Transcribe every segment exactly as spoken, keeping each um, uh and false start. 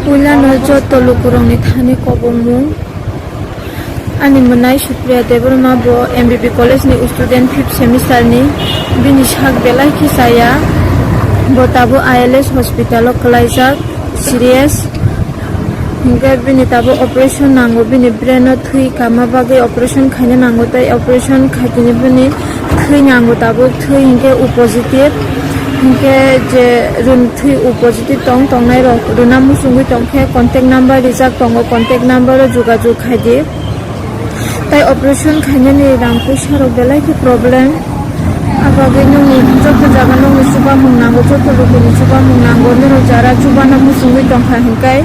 Puilano joto lukurokni thani kobongmung. Ani mwnai Supriya Debbarma, bo M B B college ni student, fifth semester ni. Bini sak belai khe chaya. Bo tabuk I L S hospital o kwlaijak, serious. Hinkhe bini tabuk operation nango, bini brain o thwi kama bagwi operation khaina nango, tei operation khaitini bini thwi nango tabuk, thwi hinkhe O positive. Hinkhe je run-, thwi O positive tong tongnai rok, rwna muchungwi tongkhe contact number rijak tongo, contact number o jogajog khaidi. Tai operation khainani rang puisa rok belai khe problem. Abagwi nokni joto jaga nokni chubamung nango, joto lukuni chubamung nango, norok jara chubana muchungwi tongkha hinkhe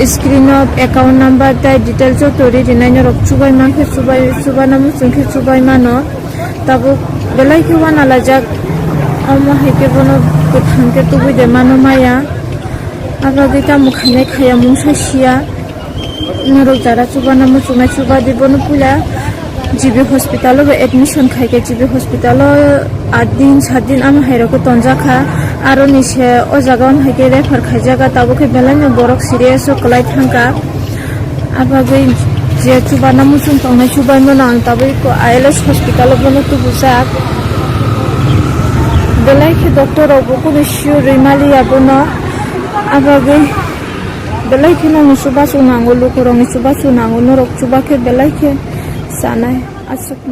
screen o account number tai detail joto ri rinai, norok chubai mankhe chubai, chubana muchungkhe chubai mano. Tabuk belai khe uanalaijak, omo hai khe bono kwthang khe tubui de mano maya. Abagwi tamo khainai khaya mungsa siya. Norok jara chubana muchungnai chubadi, bono puila G B hospital o bo admission khaikhe, G B hospital o aat din saat din amo hai rokhe tonjakha. Aroni se o jaga o hai khe refer khaijaga, tabuk khe belaino borok serious o kwlai thangkha. Abagwi je chubana muchung tongnai chubaimano ang tabuk I L S hospital o bono tubujak. Belai khe doctor rok bo kunu sure rwi maliya bono. Abagwi belai khe nokni chubachu nango, lukurokni chubachu nango, norok chuba khe belai khe chanai. Aswk.